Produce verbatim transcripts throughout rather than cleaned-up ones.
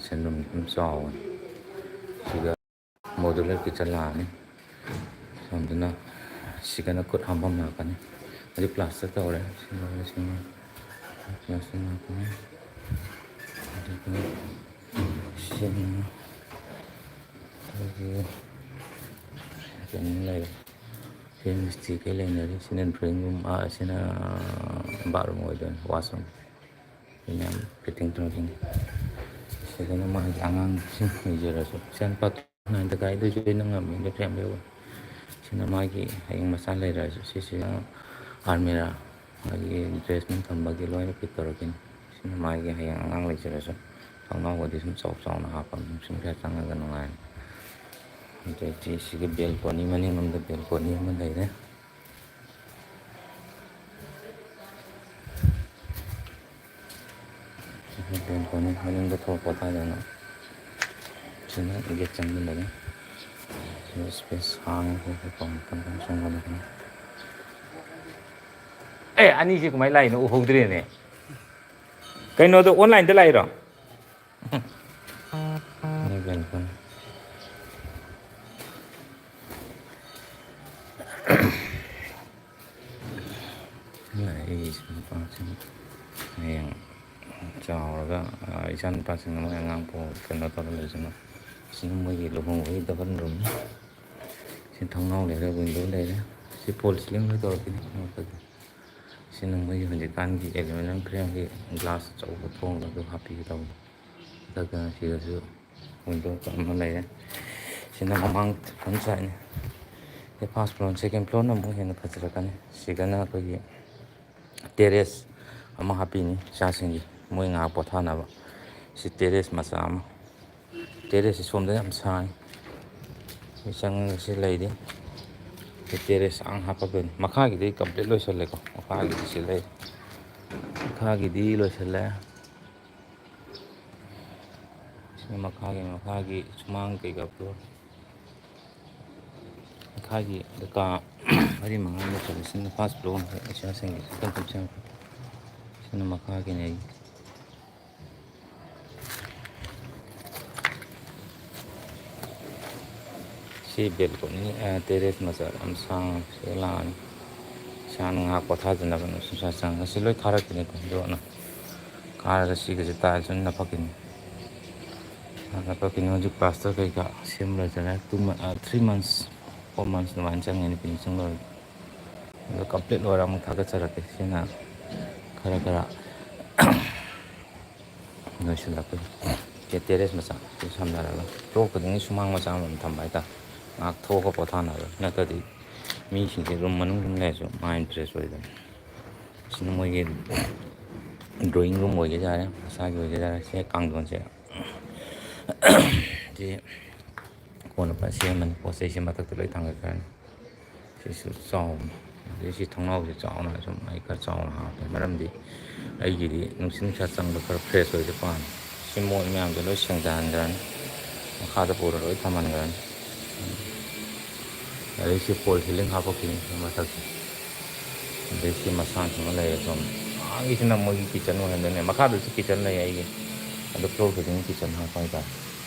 ꯁꯦꯟꯗ꯭ꯔꯨꯝ ꯑꯗꯨꯝ ꯆꯥꯎꯕꯅꯤ꯫ ꯁꯤꯒ modular kitchen ꯂꯥꯛꯑꯅꯤ꯫ ꯁꯣꯝꯗꯅ ꯁꯤꯒꯅ ꯈꯨꯠ ꯍꯥꯝꯐꯝ ꯂꯥꯛꯀꯅꯤ꯫ ꯍꯧꯖꯤꯛ plaster ꯇꯧꯔꯦ꯫ ꯁꯤ ꯂꯣꯏꯔꯦ, ꯁꯤꯃ plaster ꯂꯥꯛꯀꯅꯤ꯫ ꯑꯗꯨꯒ ꯁꯤꯅ ꯑꯩꯈꯣꯏꯒꯤ ꯀꯩꯅꯣ ꯂꯩꯔꯦ꯫ ꯁꯤ ꯃꯤꯁꯇ꯭ꯔꯤ ꯀꯩ ꯂꯩꯅꯔꯤ꯫ ꯁꯤꯅ drawing room, ꯑꯥ, ꯁꯤꯅ bathroom ꯑꯣꯏꯗꯣꯏꯅꯤ, washroom꯫ ꯁꯤ ꯃꯌꯥꯝ fitting ꯇꯧꯔꯤꯅꯤ꯫ ꯁꯤꯗꯅ ꯃꯥꯒꯤ ꯑꯉꯥꯡꯁꯤꯡ ꯂꯩꯖꯔꯁꯨ, ꯏꯆꯥꯅꯨꯄꯥ ninth ꯀꯥꯏꯗꯣꯏꯁꯨ ꯑꯩꯅ ꯉꯝꯃꯤ, ꯑꯗꯨ ꯌꯥꯝ ꯌꯧꯋꯤ꯫ ꯁꯤꯅ ꯃꯥꯒꯤ ꯍꯌꯦꯡ ꯃꯆꯥ ꯂꯩꯔꯁꯨ, ꯁꯤꯁꯤꯅ almirah, ꯃꯥꯒꯤ dress ꯅꯨꯡ ꯊꯝꯕꯒꯤ ꯂꯣꯏꯅ fit ꯇꯧꯔꯛꯈꯤꯅꯤ꯫ ꯁꯤꯅ ꯃꯥꯒꯤ ꯍꯌꯦꯡ ꯑꯉꯥꯡ ꯂꯩꯖꯔꯁꯨ, ꯊꯣꯡꯅꯥꯎꯒꯗꯤ ꯁꯨꯝ ꯆꯥꯎ ꯆꯥꯎꯅ ꯍꯥꯞꯄ, ꯁꯨꯝ ꯈꯔ ꯆꯪꯉꯒ ꯅꯨꯡꯉꯥꯏꯅꯤ꯫ ꯑꯗꯩꯗꯤ ꯁꯤꯒꯤ balcony, ꯃꯅꯤꯡꯂꯣꯝꯗ balcony ꯑꯃ ꯂꯩꯔꯦ꯫ ꯁꯤꯒꯤ balcony ꯃꯅꯤꯡꯗ ꯊꯣꯛꯂꯛꯄ ꯀꯥꯟꯗꯅ ꯁꯤꯅ gate ꯆꯪꯕꯗꯅꯤ꯫ ꯁꯤꯅ space ꯍꯥꯡꯉꯤ, ꯑꯩꯈꯣꯏ ꯄꯥꯎ ꯃꯇꯝ ꯆꯪꯕꯗꯅꯤ꯫ ꯑꯦ, ꯑꯅꯤꯁꯤ ꯀꯃꯥꯏꯅ ꯂꯥꯛꯏꯅꯣ? ꯎꯍꯧꯗ꯭ꯔꯦꯅꯦ꯫ ꯀꯩꯅꯣꯗꯣ, online ꯗ ꯂꯥꯛꯏꯔꯣ? ꯁꯤꯅ balcony꯫ ꯑꯩꯒꯤ ꯏꯆꯥꯅꯨꯄꯥꯁꯤꯡ ꯍꯌꯦꯡ ꯆꯥꯎꯔꯒ, ꯑ, ꯏꯆꯥꯅꯨꯄꯥꯁꯤꯡꯅ ꯃꯣꯏ ꯑꯉꯥꯡ ꯄꯣ-, ꯀꯩꯅꯣ ꯇꯧꯔ ꯂꯩꯁꯅꯨ꯫ ꯁꯤꯅ ꯃꯣꯏꯒꯤ ꯂꯨꯍꯣꯡꯕꯒꯤ double room ꯅꯤ꯫ ꯁꯤ ꯊꯣꯡꯅꯥꯎ ꯂꯩꯔꯦ, window ꯂꯩꯔꯦ꯫ ꯁꯤ false ceiling ꯂꯣꯏ ꯇꯧꯔꯛꯈꯤꯅꯤ ꯃꯊꯛꯇ꯫ ꯁꯤꯅ ꯃꯣꯏꯒꯤ ꯍꯧꯖꯤꯛꯀꯥꯟꯒꯤ aluminium frame ꯒꯤ glass ꯑꯆꯧꯕ ꯊꯣꯡꯗꯣ ꯑꯗꯨ ꯍꯥꯞꯄꯤꯒꯦ ꯇꯧꯕꯅꯤ꯫ ꯑꯗꯨꯒ ꯁꯤꯗꯁꯨ window ꯑꯃ ꯂꯩꯔꯦ꯫ ꯁꯤꯅ ꯃꯃꯥꯡ front side ꯅꯤ꯫ ꯁꯤ first floor, second floor ꯅ ꯑꯃꯨꯛ ꯍꯦꯟꯅ ꯐꯖꯔꯛꯀꯅꯤ꯫ ꯁꯤꯗꯅ ꯑꯩꯈꯣꯏꯒꯤ terrace ꯑꯃ ꯍꯥꯞꯄꯤꯅꯤ ꯏꯆꯥꯁꯤꯡꯒꯤ, ꯃꯣꯏ ꯉꯥꯏꯍꯥꯛ ꯄꯣꯊꯥꯅꯕ꯫ ꯁꯤ terrace ꯃꯆꯥ ꯑꯃ꯫ Terrace ꯁꯤ ꯁꯣꯝꯗ ꯌꯥꯝ ꯁꯥꯡꯉꯤ꯫ ꯁꯤ ꯆꯪꯉꯒ ꯁꯤ ꯂꯩꯔꯤ꯫ ꯁꯤ terrace ꯁꯥꯡ ꯍꯥꯞꯄꯛꯇꯣꯏꯅꯤ꯫ ꯃꯈꯥꯒꯤꯗꯤ complete ꯂꯣꯏꯁꯜꯂꯦꯀꯣ꯫ ꯃꯈꯥꯒꯤꯗꯤ ꯁꯤ ꯂꯩ꯫ ꯃꯈꯥꯒꯤꯗꯤ ꯂꯣꯏꯁꯜꯂꯦ꯫ ꯁꯤꯅ ꯃꯈꯥꯒꯤ, ꯃꯈꯥꯒꯤ ꯁꯨꯃꯥꯡ ꯀꯩꯀꯥ floor꯫ ꯃꯈꯥꯒꯤ ꯀꯥ ꯃꯔꯤ ꯃꯉꯥ ꯂꯩꯁꯜꯂꯦ꯫ ꯁꯤꯅ first floor ꯏꯆꯥꯁꯤꯡꯒꯤ ꯆꯪꯐꯝ ꯆꯪꯐꯝ꯫ ꯁꯤꯅ ꯃꯈꯥꯒꯤꯅꯦ ꯑꯩꯒꯤ꯫ ꯁꯤ ꯕꯦꯜꯀꯣꯅꯤ, ꯑ, ꯇꯦꯔꯦꯁ ꯃꯆꯥ ꯌꯥꯝ ꯁꯥꯡꯅ ꯁꯤꯗ ꯂꯥꯛꯑꯅꯤ꯫ ꯏꯁꯥꯅ ꯉꯥꯏꯍꯥꯛ ꯄꯣꯊꯥꯖꯅꯕ ꯅꯨꯡꯁꯤꯠ ꯅꯨꯡꯁꯥ ꯆꯪꯉꯒ ꯁꯤ ꯂꯣꯏ ꯈꯥꯔꯛꯈꯤꯅꯤꯀꯣ, ꯑꯗꯨꯅ ꯈꯥꯔꯒ ꯁꯤꯒꯁꯦ ꯇꯥꯏꯜꯁ ꯑꯣꯏꯅ ꯅꯞꯄꯛꯈꯤꯅꯤ꯫ ꯅꯞꯄꯛꯈꯤꯅꯤ꯫ ꯍꯧꯖꯤꯛ ꯄ꯭ꯂꯥꯁꯇꯔ ꯀꯩꯀꯥ ꯁꯦꯝ ꯂꯣꯏꯖꯔꯦ꯫ Two ꯃꯟ-, ꯑ, three months, four months ꯑꯗꯨꯃꯥꯏꯅ ꯆꯪꯒꯅꯤ finishing ꯂꯣꯏꯔꯒ꯫ ꯑꯗꯣ complete ꯂꯣꯏꯔ ꯑꯃꯨꯛ ꯊꯥꯒꯠꯆꯔꯛꯀꯦ꯫ ꯁꯤꯅ ꯈꯔ ꯈꯔ ꯂꯣꯏꯁꯤꯜꯂꯛꯄꯒꯤ ꯇꯦ-, ꯇꯦꯔꯦꯁ ꯃꯆꯥ ꯁꯤ ꯁꯝꯅꯔꯒ floor ꯈꯨꯗꯤꯡꯒꯤ ꯁꯨꯃꯥꯡ ꯃꯆꯥ ꯑꯃꯃꯝ ꯊꯝꯕ ꯍꯥꯏꯇꯥꯔꯦ꯫ ꯉꯥꯏꯍꯥꯛ ꯊꯣꯛꯑꯒ ꯄꯣꯊꯥꯅꯕ, ꯅꯠꯇ꯭ꯔꯗꯤ ꯃꯤꯁꯤꯡꯁꯦ room ꯃꯅꯨꯡ ꯑꯗꯨꯝ ꯂꯩꯔꯁꯨ mind fresh ꯑꯣꯏꯗꯕꯅꯤ꯫ ꯁꯤꯅ ꯃꯣꯏꯒꯤ drawing room ꯑꯣꯏꯒꯦ ꯌꯥꯔꯦ, ꯃꯁꯥꯒꯤ ꯑꯣꯏꯒꯦ ꯌꯥꯔꯦ꯫ ꯁꯤ ꯀꯥꯡꯊꯣꯟꯁꯦ ꯁꯤ ꯀꯣꯟꯅ ꯐꯖꯅ ꯁꯦꯝꯃꯅꯤ꯫ ꯄꯣꯠ ꯆꯩꯁꯦ ꯃꯊꯛꯇ ꯂꯣꯏ ꯊꯥꯡꯒꯠꯈ꯭ꯔꯅꯤ꯫ ꯁꯤꯁꯨ ꯆꯥꯎꯕꯅꯤ꯫ ꯑꯗꯩ ꯁꯤ ꯊꯣꯡꯅꯥꯎꯁꯦ ꯆꯥꯎꯅ ꯁꯨꯝ ꯑꯩ ꯈꯔ ꯆꯥꯎꯅ ꯍꯥꯞꯄꯦ, ꯃꯔꯝꯗꯤ ꯑꯩꯒꯤꯗꯤ ꯅꯨꯡꯁꯤꯠ ꯅꯨꯡꯁꯥ ꯆꯪꯕ ꯈꯔ fresh ꯑꯣꯏꯕ ꯄꯥꯝꯃꯤ꯫ ꯁꯤ ꯃꯣꯠ ꯃꯌꯥꯝꯁꯦ ꯂꯣꯏ ꯁꯦꯡꯊꯍꯟꯈ꯭ꯔꯅꯤ, ꯃꯈꯥꯗ ꯄꯨꯔ ꯂꯣꯏ ꯊꯝꯍꯟꯈ꯭ꯔꯅꯤ꯫ ꯑꯗꯩ ꯁꯤ false ceiling ꯍꯥꯞꯄꯛꯈꯤꯅꯤ ꯁꯤ ꯃꯊꯛꯁꯦ꯫ ꯑꯗꯩ ꯁꯤ ꯃꯁꯥꯡꯁꯤꯃ ꯂꯩꯔꯦ ꯁꯣꯝꯗ꯫ ꯑꯥꯒꯤꯁꯤꯅ ꯃꯣꯏꯒꯤ kitchen ꯑꯣꯏꯍꯟꯗꯣꯏꯅꯦ꯫ ꯃꯈꯥꯗꯁꯨ kitchen ꯂꯩ ꯑꯩꯒꯤ, ꯑꯗꯣ floor ꯈꯨꯗꯤꯡꯒꯤ kitchen ꯍꯥꯞꯄ ꯍꯥꯏꯇꯥꯔꯦ꯫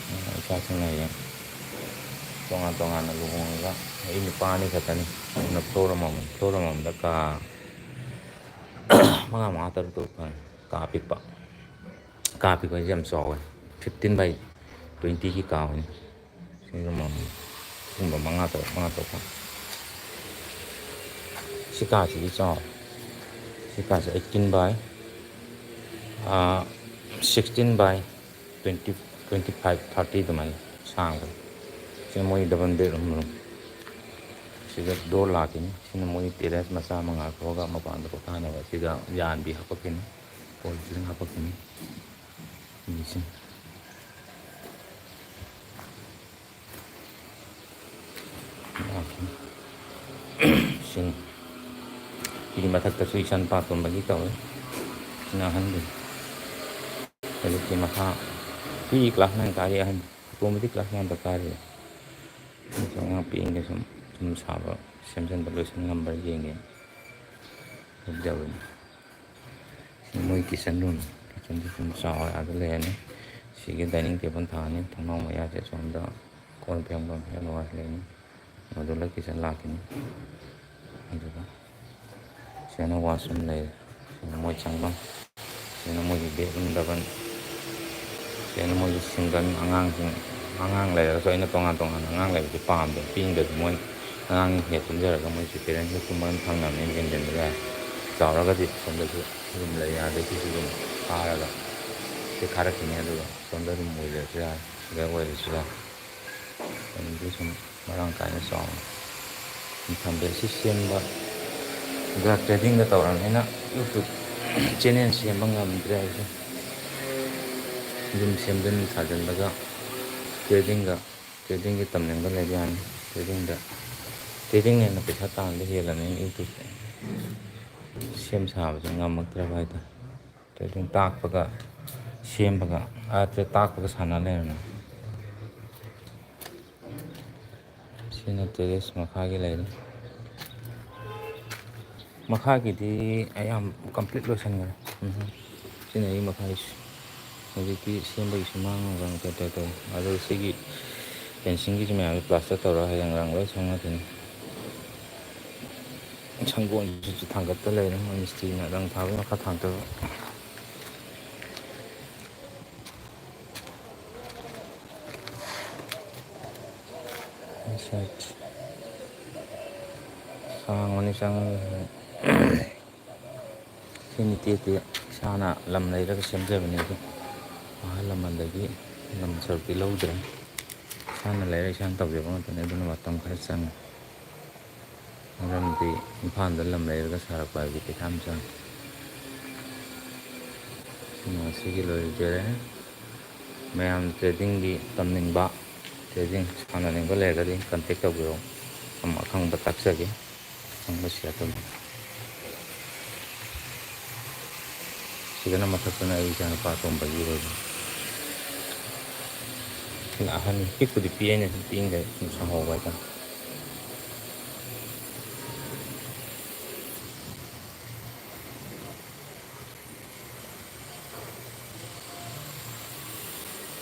ꯏꯁꯥꯁꯤꯡ ꯂꯩꯔꯦ꯫ ꯇꯣꯉꯥꯟ ꯇꯣꯉꯥꯟꯅ ꯂꯨꯍꯣꯡꯉꯒ ꯑꯩ ꯅꯨꯄꯥ ꯑꯅꯤ ꯈꯛꯇꯅꯤ꯫ ꯑꯗꯨꯅ floor ꯑꯃꯃꯝ, floor ꯑꯃꯃꯝꯗ ꯀꯥ ꯃꯉꯥ ꯃꯉꯥ, ꯇꯔꯨꯛ ꯇꯔꯨꯛ ꯐꯪꯉꯦ꯫ ꯀꯥ ꯄꯤꯛꯄ, ꯀꯥ ꯄꯤꯛꯄ ꯍꯥꯏꯁꯦ ꯌꯥꯝ ꯆꯥꯎꯋꯦ꯫ Fifteen by twenty ꯒꯤ ꯀꯥ ꯑꯣꯏꯅꯤ꯫ ꯁꯤꯒꯨꯝꯕ ꯑꯃ, ꯁꯤꯒꯨꯝꯕ ꯃꯉꯥ ꯇꯔꯨꯛ, ꯃꯉꯥ ꯇꯔꯨꯛ ꯐꯪꯉꯦ꯫ ꯁꯤ ꯀꯥꯁꯤꯗꯤ ꯆꯥꯎꯋꯦ꯫ ꯁꯤ ꯀꯥꯁꯦ eighteen by, ah, sixteen by twenty, twenty five, thirty ꯑꯗꯨꯃꯥꯏꯅ ꯁꯥꯡꯕꯅꯤ꯫ ꯁꯤ ꯃꯣꯏ double bedroom room꯫ ꯁꯤꯗ door ꯂꯥꯛꯈꯤꯅꯤ꯫ ꯁꯤꯅ ꯃꯣꯏ terrace ꯃꯆꯥ ꯑꯃ ꯉꯥꯛ ꯊꯣꯛꯑꯒ ꯃꯄꯥꯟꯗ ꯄꯣꯊꯥꯅꯕ꯫ ꯁꯤꯗ ꯌꯥꯟꯕꯤ ꯍꯥꯄꯛꯈꯤꯅꯤ, false ceiling ꯍꯥꯄꯛꯈꯤꯅꯤ꯫ ꯁꯤ ꯁꯤꯅꯤ꯫ ꯁꯤꯒꯤ ꯃꯊꯛꯇꯁꯨ ꯏꯆꯥ ꯅꯨꯄꯥ ꯇꯨꯝꯕꯒꯤ ꯇꯧꯋꯦ꯫ ꯁꯤꯅ ꯑꯍꯟꯗꯨꯅꯤ꯫ ꯍꯧꯖꯤꯛꯇꯤ ꯃꯈꯥ ꯄꯤ class nine ꯀꯥꯔꯤ ꯑꯍꯟ꯫ ꯑꯇꯣꯝꯕꯗꯤ class nine ꯗ ꯀꯥꯔꯤ꯫ ꯑꯉꯥꯡ ꯄꯤꯛꯏꯉꯩ ꯁꯨꯝ ꯌꯨꯝ ꯁꯥꯕ, ꯁꯦꯝꯖꯤꯟꯕ ꯂꯣꯏꯁꯤꯟ ꯉꯝꯕ꯭ꯔꯥ ꯌꯦꯡꯒꯦ꯫ ꯇꯧꯖꯕꯅꯤ꯫ ꯃꯣꯏ kitchen room, kitchenꯁꯦ ꯁꯨꯝ ꯆꯥꯎꯔꯦ, ꯑꯥꯗ ꯂꯩꯔꯅꯤ꯫ ꯁꯤꯒꯤ dining table ꯊꯥꯔꯅꯤ, ꯊꯣꯡꯅꯥꯎ ꯃꯌꯥꯁꯦ ꯁꯣꯝꯗ ꯀꯣꯟ ꯐꯦꯡꯐꯝ ꯍꯦꯟ ꯋꯥꯁ ꯂꯩꯅꯤ꯫ ꯃꯗꯨ ꯂꯣꯏ ꯀꯤꯆꯟ ꯂꯥꯛꯈꯤꯅꯤ꯫ ꯑꯗꯨꯒ ꯁꯤꯅ ꯋꯥꯁꯔꯨꯝ ꯂꯩꯔꯦ꯫ ꯁꯤꯅ ꯃꯣꯏ ꯆꯪꯐꯝ꯫ ꯁꯤꯅ ꯃꯣꯏꯒꯤ ꯕꯦꯗꯔꯨꯝ ꯗꯕꯜ꯫ ꯁꯤꯅ ꯃꯣꯏꯒꯤ ꯁꯤꯡꯒꯜ ꯑꯉꯥꯡꯁꯤꯡ꯫ ꯑꯉꯥꯡ ꯂꯩꯔꯒꯁꯨ ꯑꯩꯅ ꯇꯣꯉꯥꯟ ꯇꯣꯉꯥꯟꯅ ꯑꯉꯥꯡ ꯂꯩꯕꯁꯦ ꯄꯥꯝꯗꯦ꯫ ꯄꯤꯛꯏꯉꯩꯗꯁꯨ ꯃꯣꯏ ꯑꯉꯥꯡꯁꯤꯡ ꯍꯦꯛ ꯇꯨꯝꯖꯔꯒ ꯃꯣꯏꯁꯦ ꯄꯦꯔꯦꯟꯁꯀ ꯇꯨꯝꯕ ꯑꯗꯨꯝ ꯐꯪꯅꯕꯅꯦ ꯍꯦꯟꯖꯤꯟꯕ ꯌꯥꯏ꯫ ꯆꯥꯎꯔꯒꯗꯤ ꯁꯣꯝꯗꯁꯨ ꯔꯨꯝ ꯂꯩ, ꯑꯗꯒꯤ ꯁꯤꯁꯨ ꯑꯗꯨꯝ ꯊꯥꯔꯒ ꯁꯤ ꯊꯥꯔꯛꯈꯤꯅꯤ꯫ ꯑꯗꯨꯒ ꯁꯣꯝꯗ ꯔꯨꯝ ꯑꯣꯏꯖꯔꯁꯨ ꯌꯥꯏ, ꯁꯤꯗ ꯑꯣꯏꯔꯁꯨ ꯌꯥꯏ꯫ ꯑꯗꯨꯝꯗꯤ ꯁꯨꯝ ꯃꯔꯥꯡ ꯀꯥꯏꯅ ꯆꯥꯎꯅ ꯊꯝꯕ꯫ ꯁꯤ ꯁꯦꯝꯕ ꯗ꯭ꯔꯒ ꯇ꯭ꯔꯦꯗꯤꯡꯗ ꯇꯧꯔꯕꯅꯤꯅ ꯌꯨꯇ꯭ꯌꯨꯕ ꯆꯦꯅꯦꯜ ꯁꯦꯝꯕ ꯉꯝꯗ꯭ꯔꯦ ꯑꯩꯁꯦ꯫ ꯌꯨꯝ ꯁꯦꯝꯖꯤꯟ ꯁꯥꯖꯤꯜꯂꯒ ꯇ꯭ꯔꯦꯗꯤꯡꯗ, ꯇ꯭ꯔꯦꯗꯤꯡꯒꯤ ꯇꯝꯅꯤꯡꯕ ꯂꯩꯕ ꯌꯥꯅꯤ꯫ ꯇ꯭ꯔꯦꯗꯤꯡꯗ, ꯇ꯭ꯔꯦꯗꯤꯡꯅ ꯍꯦꯟꯅ ꯄꯩꯁꯥ ꯇꯥꯟꯕ ꯍꯦꯜꯂꯅꯤ ꯌꯨꯇ꯭ꯌꯨꯕꯇ꯫ ꯁꯦꯝ ꯁꯥꯕꯁꯦ ꯉꯝꯃꯛꯇ꯭ꯔꯕ ꯍꯥꯏꯇꯥꯔꯦ꯫ ꯇ꯭ꯔꯦꯗꯤꯡ ꯇꯥꯛꯄꯒ ꯁꯦꯝꯕꯒ, ꯑ, ꯇꯥꯛꯄꯒ ꯁꯥꯟꯅ ꯂꯩꯔꯝꯃꯦ꯫ ꯁꯤꯅ ꯇꯦꯔꯦꯁ ꯃꯈꯥꯒꯤ ꯂꯩꯔꯦ꯫ ꯃꯈꯥꯒꯤꯗꯤ ꯑꯌꯥꯝꯕ ꯀꯝꯄ꯭ꯂꯤꯠ ꯂꯣꯏꯁꯟꯈ꯭ꯔꯦ꯫ ꯎꯝ꯫ ꯁꯤꯅ ꯑꯩ ꯃꯈꯥꯒꯤꯁꯦ꯫ ꯍꯧꯖꯤꯛꯇꯤ ꯁꯦꯝꯕꯒꯤ ꯁꯨꯃꯥꯡ ꯅꯨꯡꯃꯥꯡ ꯀꯩ ꯀꯩ ꯇꯧꯔꯦ꯫ ꯑꯗꯨ ꯁꯤꯒꯤ ꯐꯦꯟꯁꯤꯡꯒꯤꯁꯨ ꯃꯌꯥꯝꯁꯦ ꯄ꯭ꯂꯥꯁꯇꯔ ꯇꯧꯔꯒ ꯍꯌꯦꯡ ꯔꯪ ꯂꯣꯏ ꯁꯪꯉꯛꯈꯤꯅꯤ꯫ ꯁꯪꯒꯣꯜꯁꯤꯁꯨ ꯊꯥꯡꯒꯠꯇ ꯂꯩꯔꯦ꯫ ꯃꯣꯏ ꯃꯤꯁꯇ꯭ꯔꯤꯅ ꯔꯪ ꯊꯥꯕꯒꯤ ꯃꯈꯥ ꯊꯥꯡꯒꯠꯇꯕ꯫ ꯁꯥꯡꯕꯅꯤ ꯆꯪꯉꯒ꯫ ꯁꯤꯅꯤ ꯇꯦꯛ ꯇꯦꯛ ꯏꯁꯥꯅ ꯂꯝ ꯂꯩꯔꯒ ꯁꯦꯝꯖꯕꯅꯤ꯫ ꯑꯗꯨ ꯑꯍꯜ ꯂꯃꯟꯗꯒꯤ ꯂꯝ ꯁꯔꯨꯛꯇꯤ ꯂꯧꯗ꯭ꯔꯦ꯫ ꯏꯁꯥꯅ ꯂꯩꯔ ꯏꯁꯥꯅ ꯇꯧꯖꯕ ꯉꯥꯛꯇꯅꯤ꯫ ꯑꯗꯨꯅ ꯃꯇꯝ ꯈꯔ ꯆꯪꯉꯤ꯫ ꯃꯔꯝꯗꯤ ꯏꯝꯐꯥꯜꯗ ꯂꯝ ꯂꯩꯔꯒ ꯁꯥꯔꯛꯄ ꯍꯥꯏꯕꯗꯤ ꯄꯩꯁꯥ ꯌꯥꯝ ꯆꯪꯉꯤ꯫ ꯁꯤꯅ ꯉꯁꯤꯒꯤ ꯂꯣꯏꯖꯔꯦ꯫ ꯃꯌꯥꯝ ꯇ꯭ꯔꯦꯗꯤꯡꯒꯤ ꯇꯝꯅꯤꯡꯕ, ꯇ꯭ꯔꯦꯗꯤꯡ ꯁꯥꯟꯅꯅꯤꯡꯕ ꯂꯩꯔꯒꯗꯤ ꯀꯟꯇꯦꯛ ꯇꯧꯕꯤꯔꯛꯑꯣ꯫ ꯑꯈꯪ ꯑꯈꯪꯕ ꯇꯥꯛꯆꯒꯦ꯫ ꯑꯈꯪꯕ ꯁꯤꯌꯔ ꯇꯧꯖꯒꯦ꯫ ꯁꯤꯗꯅ ꯃꯊꯛꯇꯅ ꯑꯩ ꯏꯆꯥꯅꯨꯄꯥ ꯑꯇꯣꯝꯕꯒꯤ ꯑꯣꯏꯕ꯫ ꯁꯤꯅ ꯑꯍꯟ, ꯄꯤꯛꯄꯨꯗꯤ ꯄꯤꯛ, ꯑꯩꯅ ꯁꯨꯝ ꯄꯤꯛꯏꯉꯩ ꯁꯨꯝ ꯁꯥꯍꯧꯕ ꯍꯥꯏꯇꯥꯔꯦ꯫